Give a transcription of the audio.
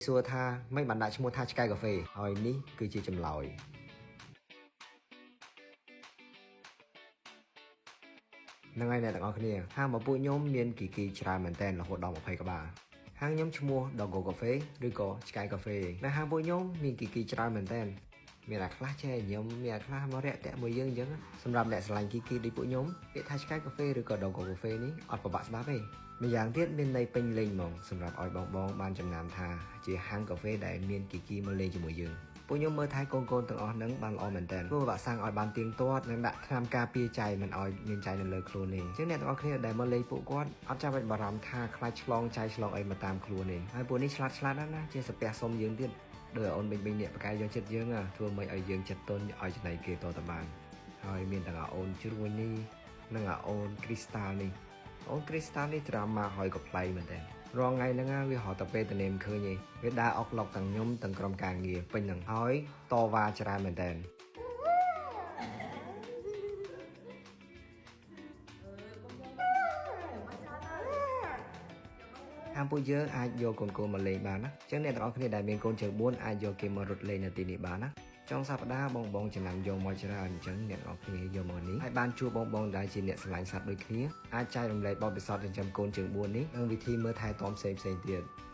សួរថាមិនបានដាក់ឈ្មោះថាឆ្កែកាហ្វេហើយនេះគឺជាចម្លើយហ្នឹងហើយអ្នកទាំងអស់គ្នាហាងរបស់ពួកខ្ញុំមានគីគីច្រើនមែនតើរហូតដល់20ក្បាលហាងខ្ញុំឈ្មោះ Doggo Cafe ឬក៏ឆ្កែកាហ្វេនៅហាងពួកខ្ញុំមានគីគីច្រើនមែនតើមានអាខ្លះចេះញឹមមានអាខ្លះមករាក់ទាក់មួយយើងអញ្ចឹងសម្រាប់អ្នកស្រឡាញ់គីគីដូចពួកខ្ញុំពាក្យថាឆ្កែកាហ្វេឬក៏ Doggo Cafe នេះអត់ពិបាកស្ដាប់ទេម្យ៉ាងទៀតមានន័យពេញលេញហ្មងសម្រាប់ឲ្យបងបងបានចំណាំថាជាហាងកាហ្វេដែលមានគីគីមកលេងជាមួយយើងពួកខ្ញុំមើលថែកូនកូនទាំងអស់ហ្នឹងបានល្អមែនតើធ្វើវ៉ាក់សាំងឲ្យបានទៀងទាត់និងដាក់ថ្នាំការពារចៃមិនឲ្យមានចៃនៅលើខ្លួនទេអញ្ចឹងអ្នកទាំងអស់គ្នាដែលមកលេងពួកគាត់អត់ចាំបាច់បារម្ភថាខ្លាចឆ្លងចៃឆ្លងអីមកតាមខ្លួនទេហើយពួកនេះឆ្លាតឆ្លាតណាស់ណាជាសាពះសុំយើងទៀតដោយអូនបេញបេញអ្នកបកកាយយកចិត្តយើងធ្វើមិនឲ្យយើងចិត្តទន់ឲ្យចំណៃគេតតបានហើយមានទាំងអូនជ្រួញនេះនិងអូនគ្រីស្តាល់នេះអូនគ្រីស្តាល់នេះត្រាម៉ាហើយក៏ប្លែកមែនតើរាល់ថ្ងៃហ្នឹងវារត់តែពេលតនេមឃើញឯងវាដើរអុកឡុកទាំងខ្ញុំទាំងក្រុមការងារពេញហ្នឹងហើយតវ៉ាច្រើនមែនតើហាងពួកយើងអាចយកកូនកូនមកលេងបានណាអញ្ចឹងអ្នកទាំងអស់គ្នាដែលមានកូនជើង4អាចយកគេមករត់លេងនៅទីនេះបានណាចុងសប្តាហ៍បងបងចំណាំយកមកច្រើនអញ្ចឹងអ្នកទាំងអស់គ្នាយកមកនេះហើយបានជួបបងបងដែលជាអ្នកស្រឡាញ់សត្វដូចគ្នាអាចចែករំលែកបទពិសោធន៍ចិញ្ចឹមកូនជើង4នេះនិងវិធីមើលថែទាំផ្សេងផ្សេងទៀត។